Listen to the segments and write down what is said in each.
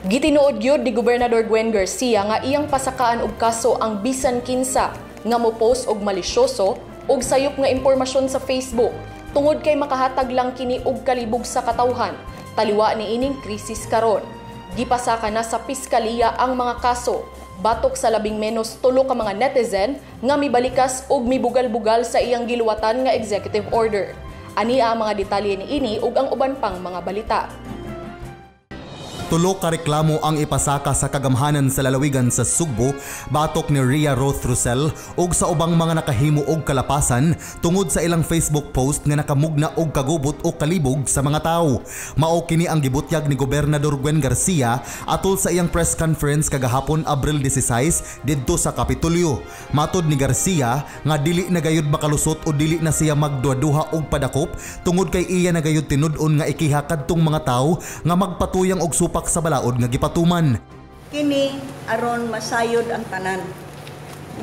Gitinuod gyud ni Gobernador Gwen Garcia nga iyang pasakaan og kaso ang bisan kinsa nga mo-post og malisyoso og sayop nga impormasyon sa Facebook tungod kay makahatag lang kini og kalibog sa katawhan taliwa ni ining krisis karon. Gipasaka na sa piskaliya ang mga kaso batok sa 12 ka mga netizen nga mibalikas og mibugal-bugal sa iyang giluwatan nga executive order. Ani ang mga detalye niini ug ang uban pang mga balita. Tulo ka reklamo ang ipasaka sa kagamhanan sa lalawigan sa Sugbo batok ni Ria Ruth Rosell ug sa ubang mga nakahimo og kalapasan tungod sa ilang Facebook post nga nakamugna og kagubot o kalibog sa mga tawo. Mao kini ang gibutyag ni Gobernador Gwen Garcia atol sa iyang press conference kagahapon, Abril 16, didto sa Kapitolyo. Matod ni Garcia nga dili na gayud makalusot o dili na siya magduha-duha og padakop tungod kay iya na gayud tinud-on nga ikiha kadtong mga tawo nga magpatuyang og supak sa balaod nga gipatuman. Kini aron masayod ang tanan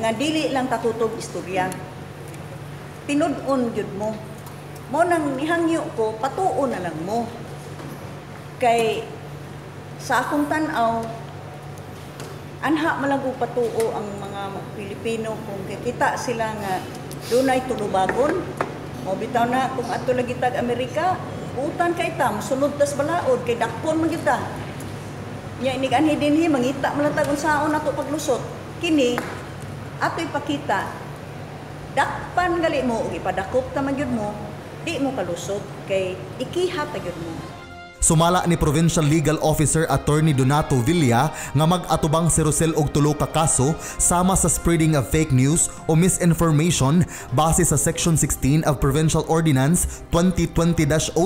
nga dili lang tatutog istorya. Tinud-on gyud mo. Mo nang nihangyo ko, patuo na lang mo. Kay sa akong tan-aw, anha man lang og patuo ang mga Pilipino kung kikita sila nga dunay tulubagon. Mo bitaw na kung ato lagi tag Amerika, utan kay ta, mosunod tas balaod kay dakpon man gyud ta. Nya inig anhi dinhi mangita man lang tag unsaon nato paglusot. Kini ato ipakita, dakpan gali mo ug ipadakop ta man gyud mo, di mo kalusot kay ikiha ta gyud mo. Sumala ni Provincial Legal Officer Attorney Donato Villa nga mag-atubang si Rosell og tulo ka kaso sama sa spreading of fake news o misinformation base sa Section 16 of Provincial Ordinance 2020-02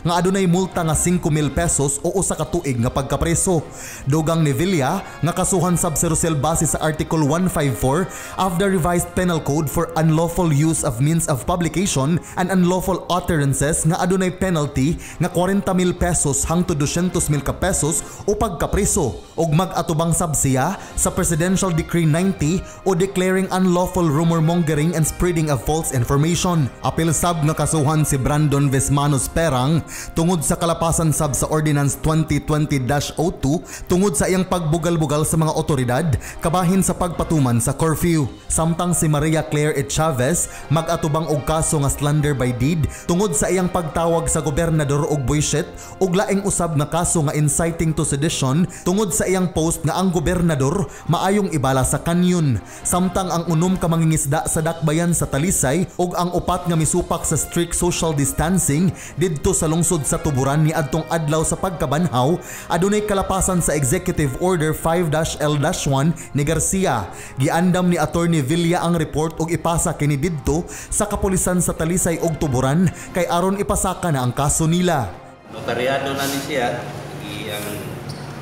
nga adunay multa nga 5,000 pesos o usa ka tuig nga pagkapreso. Dugang ni Villa nga kasuhan sab si Rosell base sa Article 154 of the Revised Penal Code for unlawful use of means of publication and unlawful utterances nga adunay penalty nga 40,000 pesos hangtod 200,000 ka pesos o pagkapreso, ug mag-atubang sab siya sa Presidential Decree 90 o declaring unlawful rumor mongering and spreading of false information. Apil sab nga kasuhan si Brandon Vesmanos Perang tungod sa kalapasan sab sa Ordinance 2020-02 tungod sa iyang pagbugal-bugal sa mga otoridad kabahin sa pagpatuman sa curfew. Samtang si Maria Claire E. Chavez mag-atubang og kaso nga slander by deed tungod sa iyang pagtawag sa gobernador og bullshit, ug laing usab nga kaso nga inciting to sedition tungod sa iyang post nga ang gobernador maayong ibala sa kanyon. Samtang ang 6 ka mangingisda sa Dakbayan sa Talisay ug ang upat nga misupak sa strict social distancing didto sa lungsod sa Tuburan niadtong adlaw sa pagkabanhaw adunay kalapasan sa Executive Order 5-L-1 ni Garcia. Giandam ni Attorney Villa ang report ug ipasa kini didto sa kapulisan sa Talisay ug Tuburan kay aron ipasaka na ang kaso nila. Notaryado na ni siya,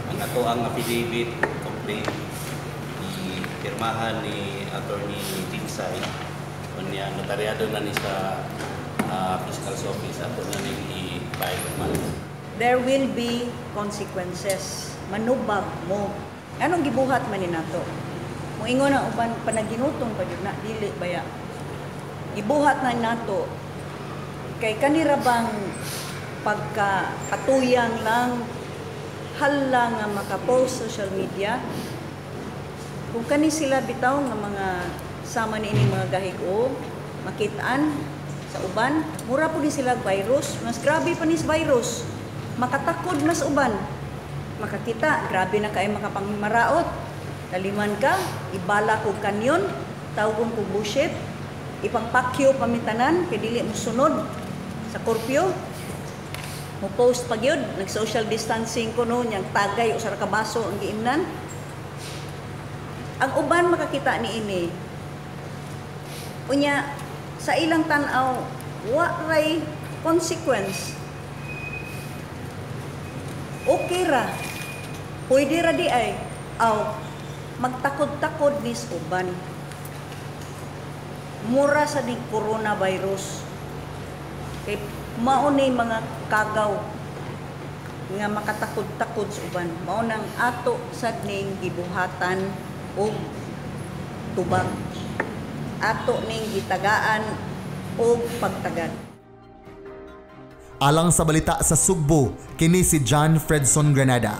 ang ato ang affidavit complaint i pirmahan ni Attorney Tinsay. Unya notaryado na ni sa fiscal's office, ato na ning i-file man. There will be consequences. Manubag mo. Anong gibuhat man ni nato? Moingon ang uban, panaginutong pa gyud na, dili baya. Gibuhat na nato kay kanira bang pagka katuyang lang hala nga makapost social media, kung kani sila bitaw nga mga sama ni ining mga gahig-o makitaan sa uban, mura po ni sila virus, mas grabe pa ni sa virus, makatakod mas uban makakita, grabe na kay makapangmaraot, taliman ka, ibala kog kanyon, tawgon kog bullshit, ipangpakyo pamitanan kay dili mo sunod sa curfew, mo post pa gyud nag-social distancing ko no, niyang tagay usa ra ka baso ang giimnan. Ang uban makakita ni ini, unya sa ilang tan-aw wa ray consequence, okay ra, pwede ra di ay aw magtakod-takod ni sa uban, mura sa ning coronavirus kay mao ni mga kagaw nga makatakod-takod sa uban. Mao nang ato sad ning gibuhatan og tubag, ato ning gitagaan og pagtagad. Alang sa balita sa Sugbo, kini si John Fredson Granada.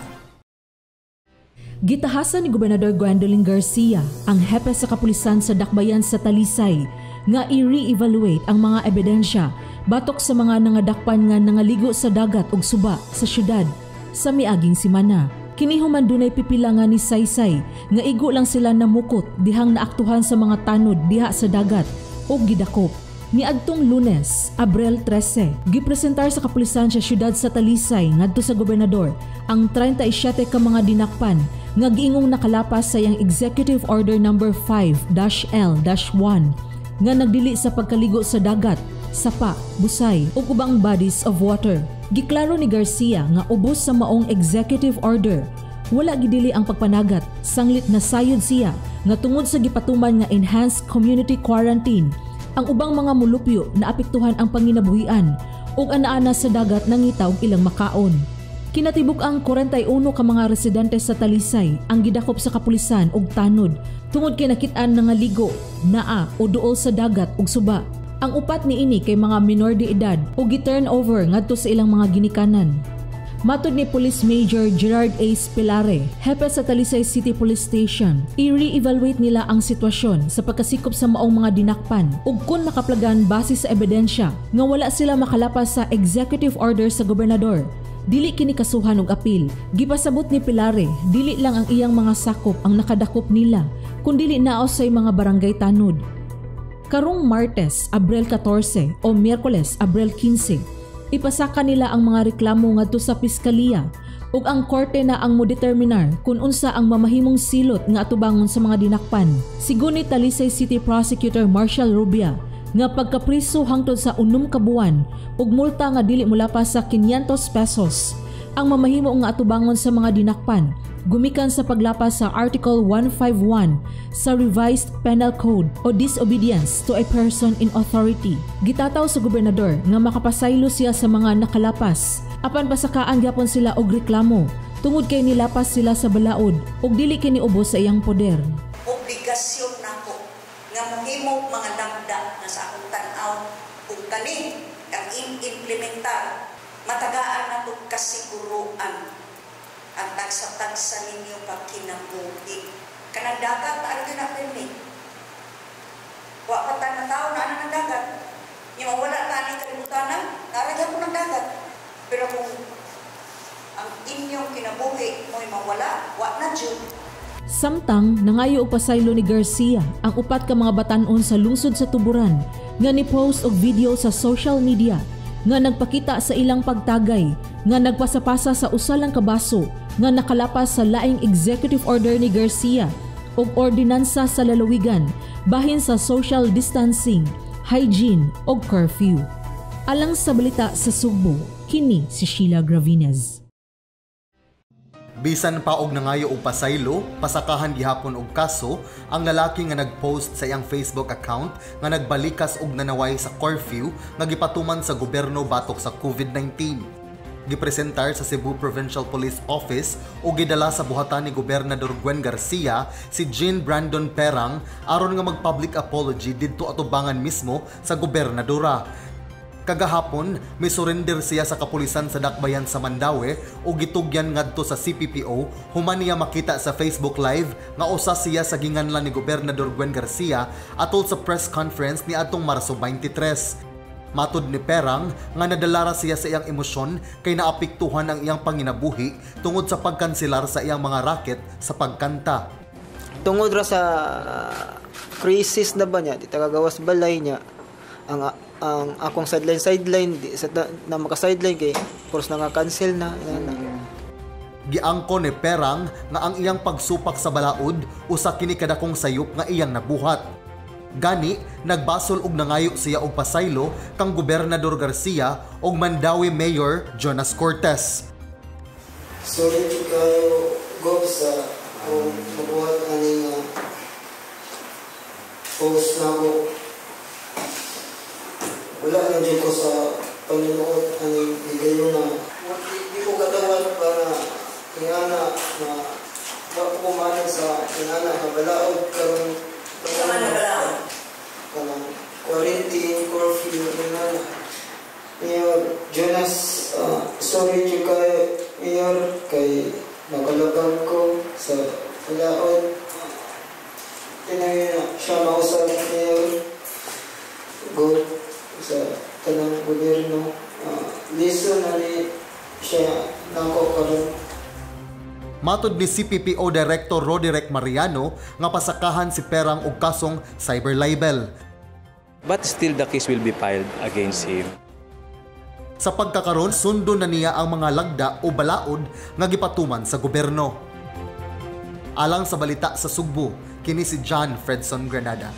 Gitahasan ni Gobernador Gwendolyn Garcia ang hepe sa kapulisan sa Dakbayan sa Talisay nga i-re-evaluate ang mga ebidensya batok sa mga nangadakpan nga nangaligo sa dagat ug suba sa syudad sa miaging simana. Kini human dunay pipila nga ni saysay nga igo lang sila namukot dihang naaktuhan sa mga tanod diha sa dagat ug gidakop. Niadtong Lunes, Abril 13, gipresentar sa kapulisan sa syudad sa Talisay ngadto sa gobernador ang 37 ka mga dinakpan nga giingong nakalapas sa iyang Executive Order Number 5-L-1 nga nagdili sa pagkaligo sa dagat, sapa, busay ug ubang bodies of water. Giklaro ni Garcia nga ubos sa maong executive order, wala gidili ang pagpanagat, sanglit na sayod siya nga tungod sa gipatuman nga enhanced community quarantine, ang ubang mga mulupyo na apektuhan ang panginabuhian ug ana-ana sa dagat nangita og ilang makaon. Kinatibuk ang 41 ka mga residente sa Talisay ang gidakop sa kapulisan og tanod tungod kay nakit-an nangaligo, naa o duol sa dagat ug suba. Ang upat niini kay mga minor de edad ug gi-turn over ngadto sa ilang mga ginikanan. Matod ni Police Major Gerard A. Spilare, hepe sa Talisay City Police Station, i-re-evaluate nila ang sitwasyon sa pagkasikop sa maong mga dinakpan ug kung makaplagan base sa ebidensya nga wala sila makalapas sa executive order sa gobernador, dili kini kasuhan og apil. Gipasabot ni Pilare, dili lang ang iyang mga sakop ang nakadakop nila, kundili naos sa mga barangay tanod. Karong Martes, Abril 14 o Miyerkules, Abril 15, ipasaka nila ang mga reklamo ngadto sa piskalya ug ang korte na ang modeterminar kung unsa ang mamahimong silot nga atubangon sa mga dinakpan. Sigon ni Talisay City Prosecutor Marshall Rubia nga pagkapriso hangtod sa 6 ka buwan ug multa nga dili molapas sa 500 pesos ang mamahimo nga atubangon sa mga dinakpan gumikan sa paglapas sa Article 151 sa Revised Penal Code o disobedience to a person in authority. Gitataw sa gobernador nga makapasaylo siya sa mga nakalapas apan pasakaan gyapon sila og reklamo tungod kay nilapas sila sa balaod ug dili kini ubos sa iyang poder. Obligasyon nako nga mohimo mga lambda na sa akong tan-aw ug kani ang implementar matagaan nato kasiguruan ang tagsa-tagsa ninyo pagkinabuhi. Kanang dagat, ano yun na pirmi? Wa pa ta na tao na ano ng dagat. Yung mawala ta ni kalibutanan, naragyan ko ng dagat. Pero kung ang inyong kinabuhi mo'y mawala, wa na jud. Samtang nangayo og pasaylo ni Garcia ang upat ka mga batan-on sa lungsod sa Tuburan nga ni-post og video sa social media nga nagpakita sa ilang pagtagay nga nagpasapasa sa usa lang ka baso nga nakalapas sa laing executive order ni Garcia ug ordinansa sa lalawigan bahin sa social distancing, hygiene ug curfew. Alang sa Balita sa Sugbo, kini si Sheila Gravines. Bisan pa og nangayo og pasaylo, pasakahan gihapon og kaso ang lalaki nga nagpost sa iyang Facebook account nga nagbalikas og nanaway sa curfew nga gipatuman sa gobyerno batok sa COVID-19. Gipresentar sa Cebu Provincial Police Office o gidala sa buhatan ni Gobernador Gwen Garcia si Jean Brandon Perang aron nga mag-public apology didto atubangan mismo sa gobernadora. Kagahapon, misurrender siya sa kapulisan sa Dakbayan sa Mandaue o gitugyan ngadto sa CPPO human niya makita sa Facebook Live nga usa siya sa ginganlan ni Gobernador Gwen Garcia atol sa press conference ni atong Marso 23. Matod ni Perang nga nadalara siya sa iyang emosyon kay naapektuhan ang iyang panginabuhi tungod sa pagkanselar sa iyang mga raket sa pagkanta. Tungod ra sa crisis na ba niya, di tagagawas balay niya, ang akong sideline di sa na maka sideline kay force na nga cancel na, na. Giangko ni Perang nga ang iyang pagsupak sa balaod usa kini kadakong sayop nga iyang nabuhat. Gani nagbasol og nangayo siya og pasaylo kang Gobernador Garcia og Mandaue Mayor Jonas Cortez. Sorry kayo Gob sa akong mabuhat ani nga post na ako. Wala na dyan ko sa paninuot ani higayon na di ko katawan para ingana na wa ko kumanan sa ingana nga balaod karon Ingana balaod kanang quarantine curfew ingana. Mayor Jonas, sorry jud kay Mayor kay nakalabang ko. Sa palaod, tinay na siya mausap mayor, go sa tanang gobyerno. Liso na ni siya nako karon. Matod ni CPPO Director Roderick Mariano nga pasakahan si Perang og kasong cyber libel. But still the case will be filed against him. Sa pagkakaron, sundon na niya ang mga lagda o balaod nga gipatuman sa gobyerno. Alang sa balita sa Sugbo, kini si John Fredson Granada.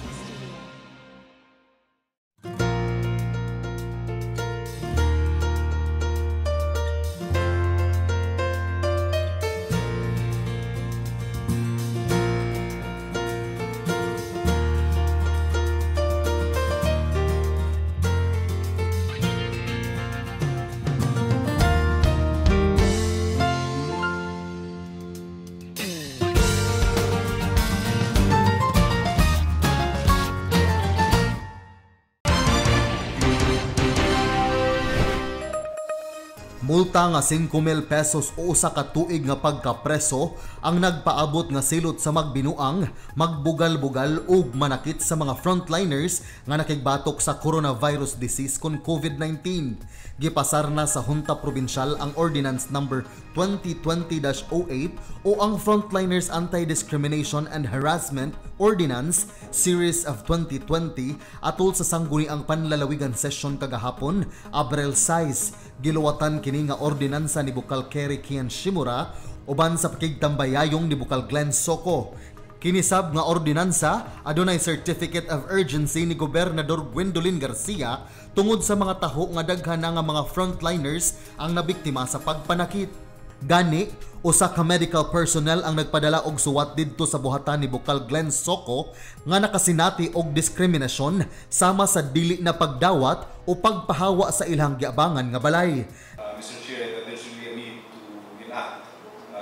Multa nga 5,000 pesos o usa ka tuig nga pagkapreso ang nagpaabot nga silot sa magbinuang, magbugal-bugal ug manakit sa mga frontliners nga nakigbatok sa coronavirus disease kon COVID-19. Gipasar na sa Junta Provincial ang Ordinance Number 2020-08 o ang Frontliners Anti-Discrimination and Harassment Ordinance Series of 2020 atol sa sangguniang panlalawigan session kagahapon, Abril 6. Giluwatan kini nga ordinansa ni Bukal Kerry Kian Shimura uban sa pakigtambayayong ni Bukal Glenn Soco. Kinisab nga ordinansa adunay Certificate of Urgency ni Gobernador Gwendolyn Garcia tungod sa mga taho nga daghan na nga mga frontliners ang nabiktima sa pagpanakit. Gani, usa ka medical personnel ang nagpadala og suwat didto sa buhatan ni Bukal Glenn Soco nga nakasinati og diskriminasyon sama sa dili na pagdawat o pagpahawa sa ilang giabangan nga balay. Mr. Chair, that there's really a need to enact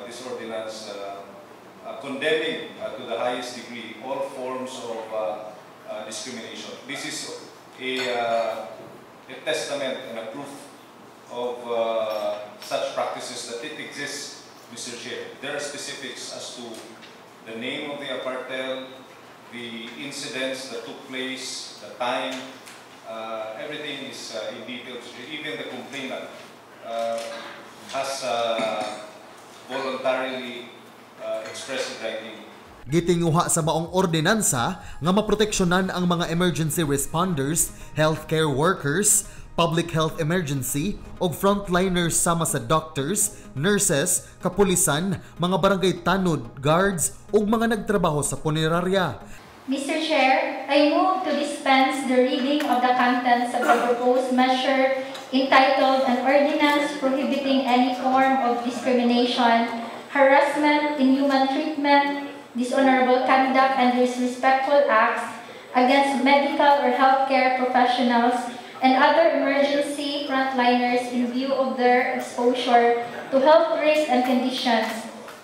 this ordinance condemning to the highest degree all forms of discrimination. This is a testament and a proof of such practices that it exists, Mr. Chair. There are specifics as to the name of the apartel, the incidents that took place, the time, everything is in detail. Even the complainant has voluntarily expressed in writing. Gitinguha sa maong ordinansa nga maproteksyonan ang mga emergency responders, healthcare workers, public health emergency ug frontliners sama sa doctors, nurses, kapulisan, mga barangay tanod, guards ug mga nagtrabaho sa punerarya. Mr. Chair, I move to dispense the reading of the contents of the proposed measure entitled An Ordinance Prohibiting Any Form of Discrimination, Harassment, Inhuman Treatment, Dishonorable Conduct, and Disrespectful Acts against medical or healthcare professionals and other emergency frontliners in view of their exposure to health risks and conditions,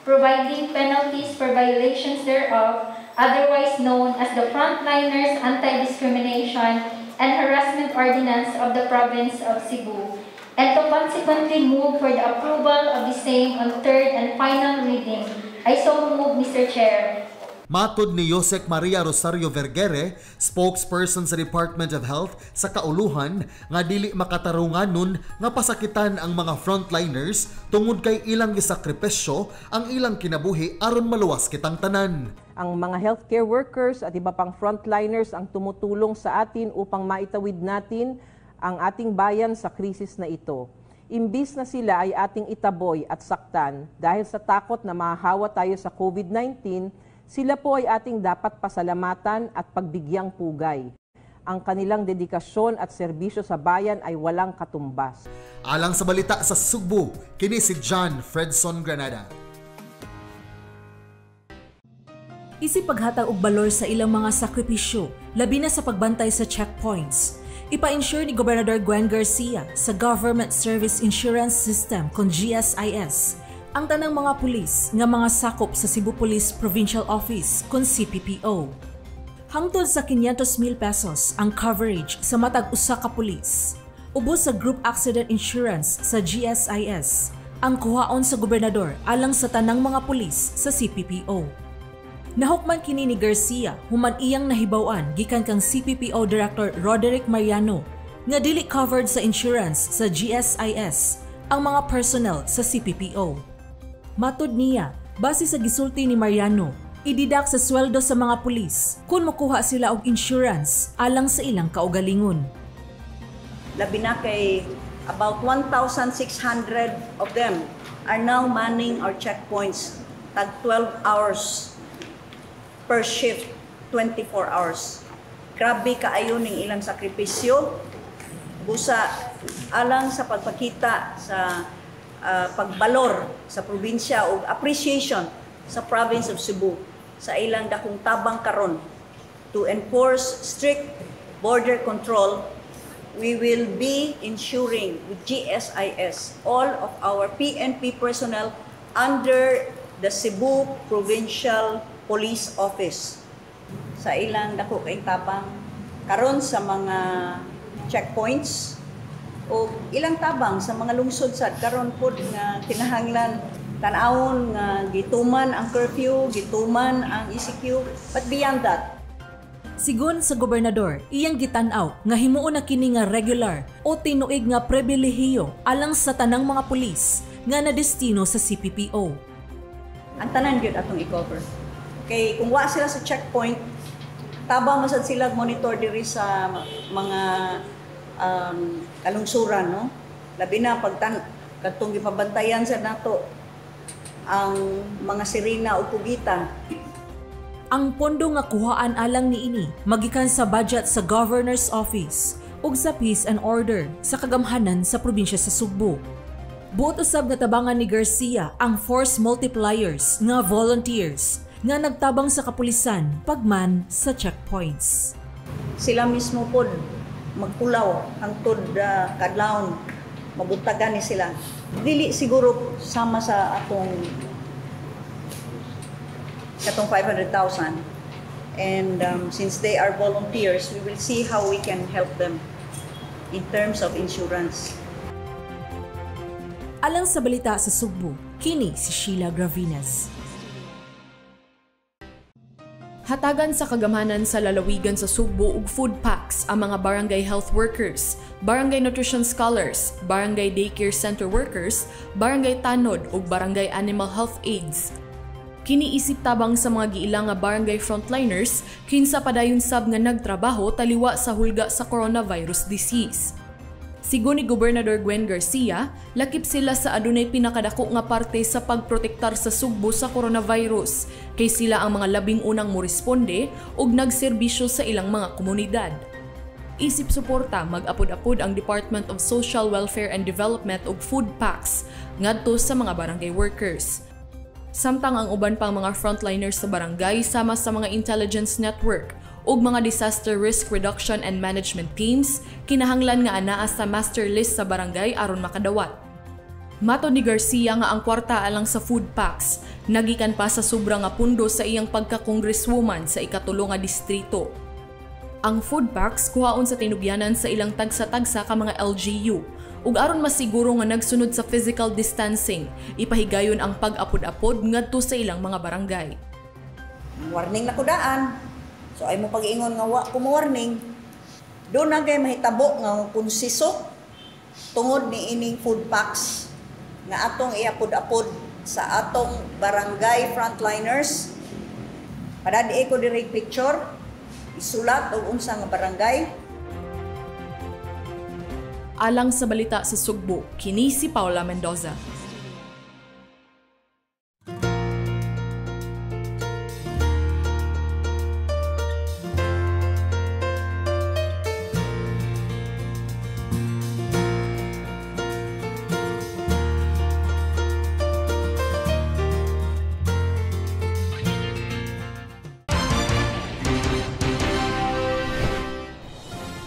providing penalties for violations thereof, otherwise known as the Frontliners Anti-Discrimination and Harassment Ordinance of the Province of Cebu, and to consequently move for the approval of the same on third and final reading. I so move, Mr. Chair. Matod ni Josec Maria Rosario Vergere, spokesperson sa Department of Health sa Kauluhan, nga dili makatarunganon nga pasakitan ang mga frontliners tungod kay ilang gisakripisyo ang ilang kinabuhi aron maluwas kitang tanan. Ang mga healthcare workers at iba pang frontliners ang tumutulong sa atin upang maitawid natin ang ating bayan sa krisis na ito. Imbis na sila ay ating itaboy at saktan dahil sa takot na mahahawa tayo sa COVID-19, sila po ay ating dapat pasalamatan at pagbigyang pugay. Ang kanilang dedikasyon at serbisyo sa bayan ay walang katumbas. Alang sa balita sa Sugbo, kini si John Fredson Granada. Isip paghatag og balor sa ilang mga sakripisyo, labi na sa pagbantay sa checkpoints. Ipa-insure ni Gobernador Gwen Garcia sa Government Service Insurance System kon GSIS ang tanang mga pulis nga mga sakop sa Cebu Police Provincial Office kon CPPO. Hangtod sa 500,000 pesos ang coverage sa matag usa ka pulis. Ubos sa Group Accident Insurance sa GSIS. ang kuhaon sa gobernador alang sa tanang mga pulis sa CPPO. Nahukman kini ni Garcia human iyang nahibaw-an gikan kang CPPO Director Roderick Mariano nga dili covered sa insurance sa GSIS ang mga personnel sa CPPO. Matod niya, base sa gisulti ni Mariano, ididak sa sweldo sa mga pulis kung makuha sila og insurance alang sa ilang kaugalingon. Labi na kay about 1,600 of them are now manning our checkpoints tag 12 hours per shift, 24 hours. Grabe kaayo ning ilang sakripisyo busa alang sa pagpakita sa pagbalor sa probinsya o appreciation sa province of Cebu sa ilang dakong tabang karon to enforce strict border control. We will be ensuring with GSIS all of our PNP personnel under the Cebu Provincial Police Office sa ilang dako kay tabang karon sa mga checkpoints o ilang tabang sa mga lungsod sad karon pod nga kinahanglan tan-awon nga gituman ang curfew, gituman ang ECQ, but beyond that. Sigon sa gobernador, iyang gitan-aw nga himuon na kini nga regular o tinuig nga pribilehiyo alang sa tanang mga pulis nga nadestino sa CPPO. Ang tanan gyud atong i-cover. Kay kung wa sila sa checkpoint, tabang masad sila monitor diri sa mga kalungsuran, no? Labi na pag kadtong gipabantayan sa nato ang mga sirena o pugita. Ang pondo nga kuhaan alang niini magikan sa budget sa Governor's Office ug sa Peace and Order sa kagamhanan sa probinsya sa Sugbo. Buot usab nga tabangan ni Garcia ang force multipliers nga volunteers nga nagtabang sa kapulisan pagman sa checkpoints. Sila mismo pod magpulaw hangtod kadlawon mabuntagan ni sila. Dili siguro sama sa atong katong 500,000, and since they are volunteers, we will see how we can help them in terms of insurance. Alang sa balita sa Sugbo, kini si Sheila Gravines. Hatagan sa kagamhanan sa lalawigan sa Sugbo ug food packs ang mga barangay health workers, barangay nutrition scholars, barangay daycare center workers, barangay tanod ug barangay animal health aides. Kiniisip tabang sa mga giilang nga barangay frontliners kinsa padayon sab nga nagtrabaho taliwa sa hulga sa coronavirus disease. Sigon ni Gobernador Gwen Garcia, lakip sila sa adunay pinakadako nga parte sa pagprotektar sa Sugbo sa coronavirus kay sila ang mga labing unang moresponde ug nagserbisyo sa ilang mga komunidad. Isip suporta, mag-apod-apod ang Department of Social Welfare and Development og food packs ngadto sa mga barangay workers. Samtang ang uban pang mga frontliners sa barangay sama sa mga intelligence network ug mga disaster risk reduction and management teams kinahanglan nga anaa sa master list sa barangay aron makadawat. Matod ni Garcia nga ang kwarta alang sa food packs nagikan pa sa sobra nga pundo sa iyang pagka-congresswoman sa ikatulo nga distrito. Ang food packs kuhaon sa tinubyanan sa ilang tagsa-tagsa ka mga LGU ug aron masiguro nga nagsunod sa physical distancing, ipahigayon ang pag-apod-apod ngadto sa ilang mga barangay. Warning na kudaan. So ay mo pag-ingon nga wa ko mo warning. Doon na kay mahitabo nga konsiso tungod ni ining food packs nga atong iapod-apod sa atong barangay frontliners. Padadi ko diri picture, isulat og unsa nga barangay. Alang sa balita sa Sugbo, kini si Paula Mendoza.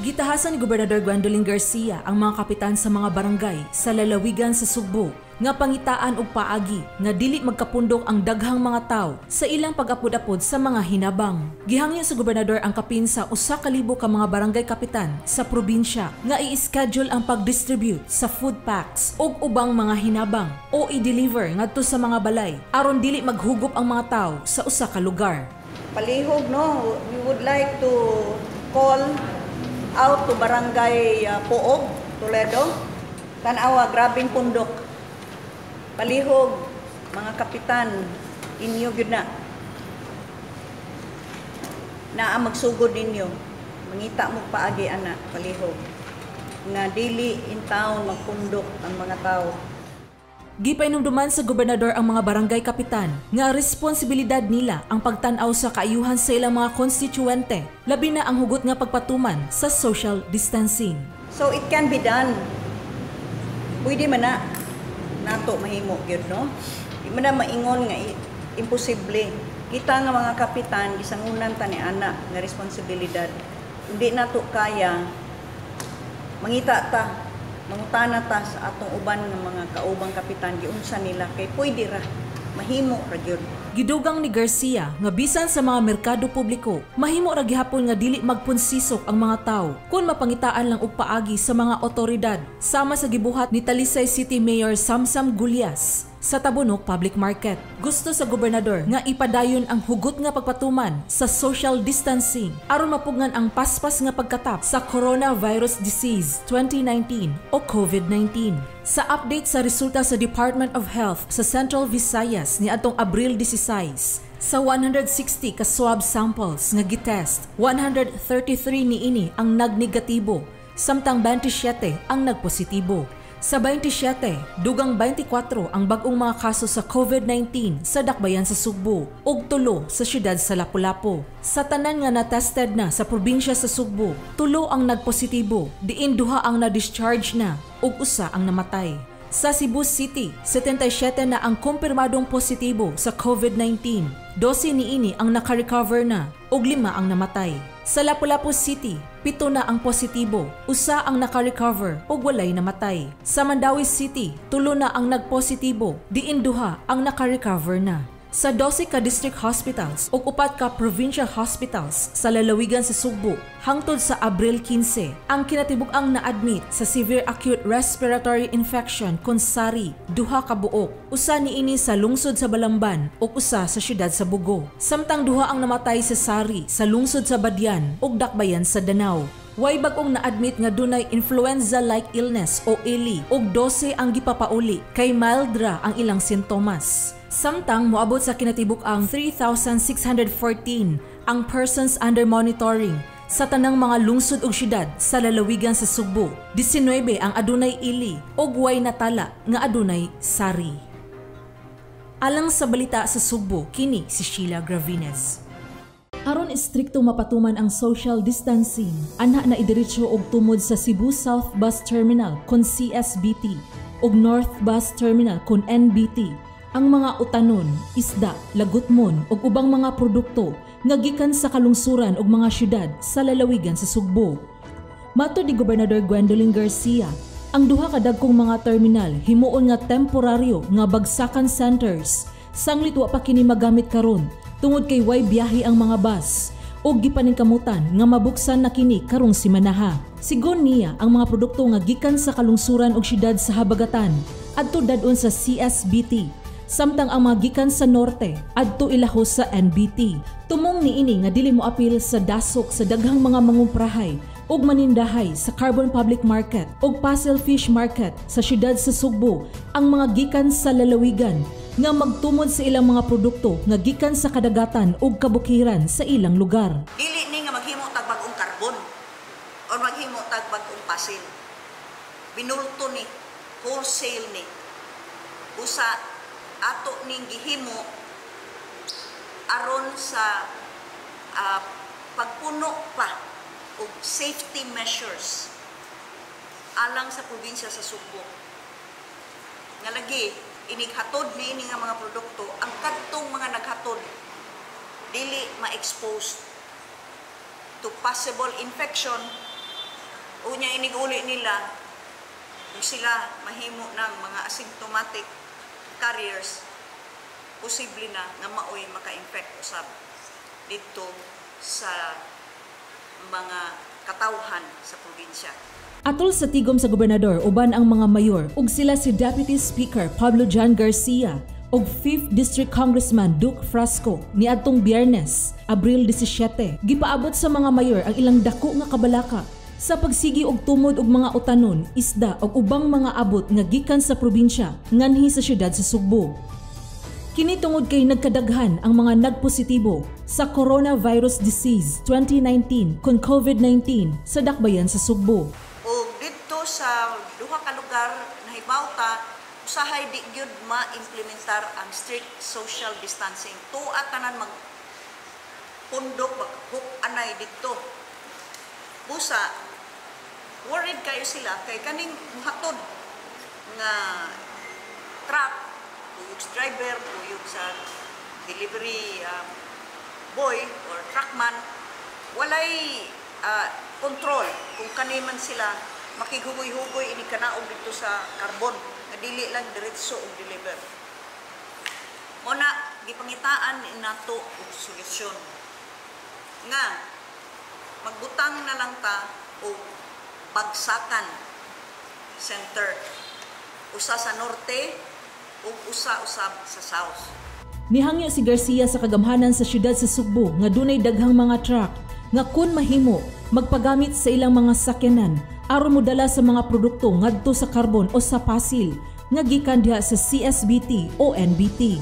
Gitahasan ni Gobernador Gwendolyn Garcia ang mga kapitan sa mga barangay sa lalawigan sa Sugbo nga pangitaan og paagi nga dili magkapundok ang daghang mga tawo sa ilang pag-apod-apod sa mga hinabang. Gihangyo sa gobernador ang kapin sa 1,000 ka mga barangay kapitan sa probinsya nga i-schedule ang pag-distribute sa food packs ug ubang mga hinabang o i-deliver ngadto sa mga balay aron dili maghugop ang mga tawo sa usa ka lugar. Palihog, no, we would like to call out to Barangay Poog, Toledo. Tanawa, grabing pundok. Palihog, mga kapitan, inyo gyud na. Naa magsugod ninyo. Mangita mo paagi ana, palihog. Nga dili in town magpundok ang mga tao. Gipainumduman sa gobernador ang mga barangay kapitan nga responsibilidad nila ang pagtan-aw sa kaayuhan sa ilang mga konstituente, labi na ang hugot nga pagpatuman sa social distancing. So it can be done. Pwede man na nato mahimo gyud, no? Di man na maingon nga imposible. Kita nga mga kapitan gisangunan ta ni ana nga responsibilidad. Hindi nato kaya, mangita ta, mangutana ta sa atong uban nga mga kaubang kapitan giunsa nila kay pwede ra mahimo ra gyud. Gidugang ni Garcia nga bisan sa mga merkado publiko, mahimo ra gihapon nga dili magpunsisok ang mga tawo kung mapangitaan lang og paagi sa mga otoridad, sama sa gibuhat ni Talisay City Mayor Samsam Gullas sa Tabunok Public Market. Gusto sa gobernador nga ipadayon ang hugot nga pagpatuman sa social distancing aron mapugngan ang paspas nga pagkatap sa Coronavirus Disease 2019 o COVID-19. Sa update sa resulta sa Department of Health sa Central Visayas ni atong Abril 16, sa 160 ka swab samples nga gitest, 133 niini ang nagnegatibo, samtang 27 ang nagpositibo. Sa 27, dugang 24 ang bag-ong mga kaso sa COVID-19 sa Dakbayan sa Sugbo ug 3 sa siyudad sa Lapu-Lapu. Sa tanan nga na-tested na sa probinsya sa Sugbo, 3 ang nagpositibo, diin 2 ang na-discharge na ug 1 ang namatay. Sa Cebu City, 77 na ang kumpirmadong positibo sa COVID-19. 12 niini ang naka-recover na ug 5 ang namatay. Sa Lapu-Lapu City, 7 na ang positibo, 1 ang naka-recover ug walay namatay. Sa Mandaue City, 3 na ang nagpositibo, diin 2 ang naka-recover na. Sa 12 ka district hospitals ug 4 ka provincial hospitals sa lalawigan sa Sugbo hangtod sa Abril 15, ang kinatibuk-ang na-admit sa severe acute respiratory infection kon SARI, 2 ka buok, usa niini sa lungsod sa Balamban ug usa sa syudad sa Bugo. Samtang 2 ang namatay sa SARI sa lungsod sa Badian ug Dakbayan sa Danao. Way bag-ong na-admit nga dunay influenza-like illness o ILI ug 12 ang gipapauli kay mild ra ang ilang sintomas. Samtang moabot sa kinatibuk ang 3,614 ang persons under monitoring sa tanang mga lungsod ug syudad sa lalawigan sa Sugbo. 19 ang adunay ILI ug way natala nga adunay SARI. Alang sa balita sa Sugbo, kini si Sheila Gravines. Aron istrikto mapatuman ang social distancing, anha na idiretso og tumod sa Cebu South Bus Terminal kon CSBT ug North Bus Terminal kon NBT ang mga utanon, isda, lagutmon ug ubang mga produkto nga gikan sa kalungsuran ug mga syudad sa lalawigan sa Sugbo. Matod ni Gobernador Gwendolyn Garcia, ang duha ka dagkong mga terminal himuon nga temporaryo nga bagsakan centers sanglit wa pa kini magamit karon tungod kay way biyahe ang mga bus ug gipaningkamutan nga mabuksan na kini karong simanaha. Sigon niya ang mga produkto nga gikan sa kalungsuran ug syudad sa habagatan adto dadon sa CSBT, samtang ang mga gikan sa norte adto ilahos sa NBT. Tumong niini nga dili moapil sa dasok sa daghang mga mangumprahay ug manindahay sa Carbon Public Market ug Pasel Fish Market sa syudad sa Sugbo ang mga gikan sa lalawigan nga magtumod sa ilang mga produkto nga gikan sa kadagatan ug kabukiran sa ilang lugar. Dili ni nga maghimo tag bag-ong karbon or maghimo tag bag-ong pasil. Binulto ni, wholesale ni. Usa ato ning gihimo aron sa pagpuno pa og safety measures alang sa probinsya sa Sugbo. Nga lagi inighatod niini nga mga produkto, ang kadtong mga naghatod dili ma-exposed to possible infection. Unya iniguli nila Kung sila mahimo ng mga asymptomatic carriers, posible na nga maoy maka-infect usab didto sa mga katawhan sa probinsya. Atol sa tigom sa gobernador uban ang mga mayor ug sila si Deputy Speaker Pablo John Garcia ug 5th District Congressman Duke Frasco niadtong Biyernes, Abril 17. Gipaabot sa mga mayor ang ilang dako nga kabalaka sa pagsigi og tumod og mga utanon, isda ug ubang mga abot nga gikan sa probinsya nganhi sa syudad sa Sugbo. Kini tungod kay nagkadaghan ang mga nagpositibo sa Coronavirus Disease 2019 kon COVID-19 sa dakbayan sa Sugbo. Og didto sa duha ka lugar nahibaw ta, usahay di gyud ma-implementar ang strict social distancing. Tuwa tanan mag pundok, mag anay didto. Busa worried kayo sila kay kaning muhatod nga truck, kuyog sa driver, kuyog sa delivery boy or truckman, walay control kung kani man sila makighugoy-hugoy ini kanaog dito sa Carbon nga dili lang diretso og deliver. Mo na gipangitaan ni nato og solusyon nga magbutang na lang ta og bagsakan center, usa sa norte ug usa usab sa south. Nihangyo si Garcia sa kagamhanan sa syudad sa Sugbo nga dunay daghang mga truck nga kun mahimo magpagamit sa ilang mga sakyanan aron modala sa mga produkto ngadto sa Carbon o sa Pasil nga gikan diha sa CSBT o NBT.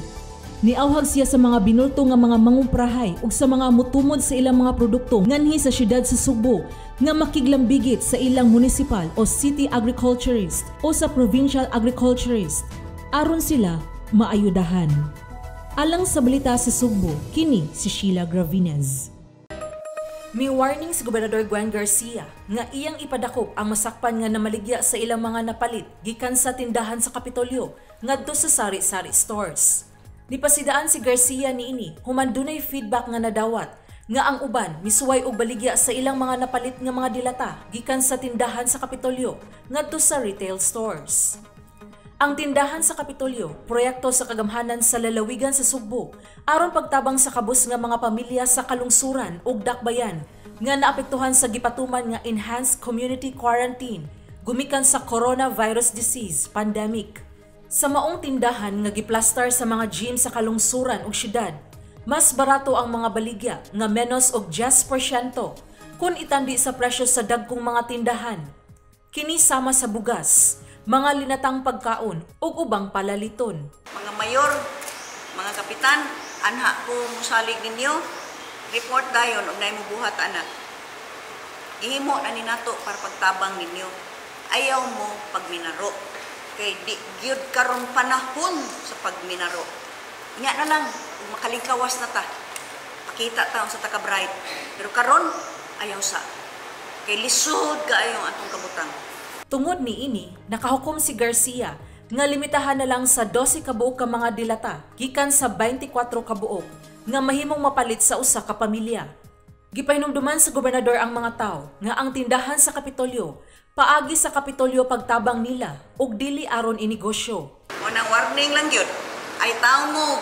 Niawhag siya sa mga binulto nga mga mangumprahay ug sa mga mutumod sa ilang mga produkto nganhi sa syudad sa Sugbo nga makiglambigit sa ilang municipal o city agriculturist o sa provincial agriculturist aron sila maayudahan. Alang sa Balita sa Sugbo, kini si Sheila Gravines. Mi warning si Gobernador Gwen Garcia nga iyang ipadakop ang masakpan nga namaligya sa ilang mga napalit gikan sa tindahan sa Kapitolyo ngadto sa sari-sari stores. Nipasidaan si Garcia niini human dunay feedback nga nadawat nga ang uban misuway og baligya sa ilang mga napalit nga mga dilata gikan sa tindahan sa Kapitolyo ngadto sa retail stores. Ang tindahan sa Kapitolyo, proyekto sa kagamhanan sa lalawigan sa Sugbo, aron pagtabang sa kabus nga mga pamilya sa kalungsuran ug dakbayan nga naapektuhan sa gipatuman nga enhanced community quarantine gumikan sa coronavirus disease pandemic. Sa maong tindahan nga giplastar sa mga gym sa kalungsuran ug syudad, mas barato ang mga baligya nga menos og 10% kung itandi sa presyo sa dagkong mga tindahan. Kini sama sa bugas, mga linatang pagkaon ug ubang palaliton. Mga mayor, mga kapitan, anha ko musalig ninyo, report dayon og naay mobuhat ana. Gihimo na ni nato para pagtabang ninyo. Ayaw mo pagminaro. Kay di gyud karon panahon sa pagminaro. Nya na lang ug makalingkawas na ta. Pakita ta sa taka bright. Pero karon ayaw sa. Kay lisod kaayo ang atong kabutang. Tungod niini, nakahukom si Garcia nga limitahan na lang sa 12 kabuok ka mga dilata gikan sa 24 kabuok nga mahimong mapalit sa usa ka pamilya. Gipahinumduman sa gobernador ang mga tawo nga ang tindahan sa Kapitolyo paagi sa Kapitolyo pagtabang nila ug dili aron inegosyo. Unang warning lang yun, ay tao mo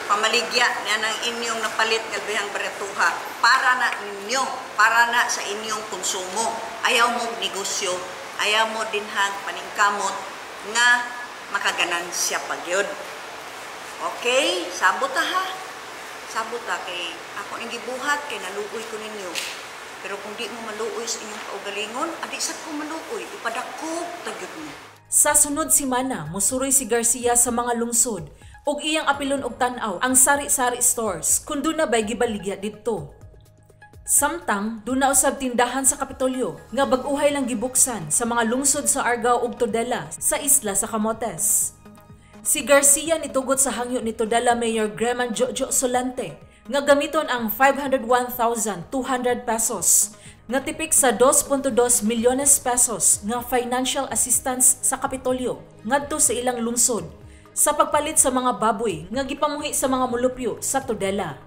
pamaligya nga ng inyong napalit nga bihang baratuha para na ninyo, para na sa inyong konsumo. Ayaw mo negosyo, ayaw mo dinhag paningkamot nga makaganansya pag yun. Okay, sabot ta ha. Sabot ta kay ako ning gibuhat kay naluoy ko ninyo. Pero kung di mo maluoy sa inyong kaugalingon, adi sad ko maluoy, ipadako ta gyud mo. Sa sunod semana, musuroy si Garcia sa mga lungsod ug iyang apilon og tan-aw ang sari-sari stores kung duna bay gibaligya didto. Samtang duna usab tindahan sa Kapitolyo nga bag-uhay lang gibuksan sa mga lungsod sa Argao ug Tudela sa isla sa Camotes. Si Garcia nitugot sa hangyo ni Tudela Mayor Greman Jojo Solante nga gamiton ang 501,200 pesos nga tipik sa 2.2 milyones pesos nga financial assistance sa Kapitolyo ngadto sa ilang lungsod sa pagpalit sa mga baboy nga gipamuhi sa mga mulupyo sa Tudela.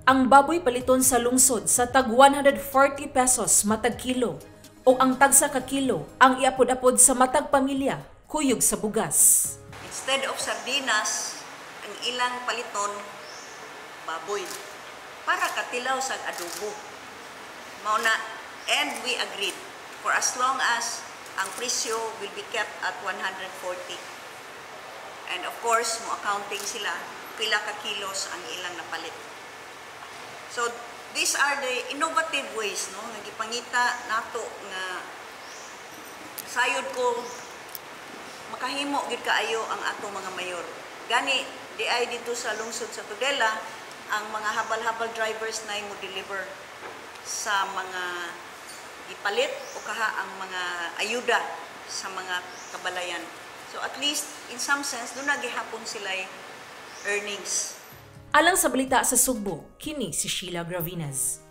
Ang baboy paliton sa lungsod sa tag 140 pesos matag kilo ug O ang tagsa ka kilo ang iapod-apod sa matag pamilya kuyog sa bugas. Instead of sardinas, ang ilang paliton, baboy. Para katilaw sa adobo. Mao na, and we agreed for as long as ang presyo will be kept at 140. And of course, mo accounting sila, pila ka kilos ang ilang napalit. So, these are the innovative ways, no, nga gipangita nato nga sayod ko makahimo gid kaayo ang atong mga mayor. Gani di ay dito sa lungsod sa Tudela ang mga habal-habal drivers na mo deliver sa mga gipalit o kaha ang mga ayuda sa mga kabalayan. So at least in some sense duna gihapon sila earnings. Alang sa Balita sa Sugbo, kini si Sheila Gravinas.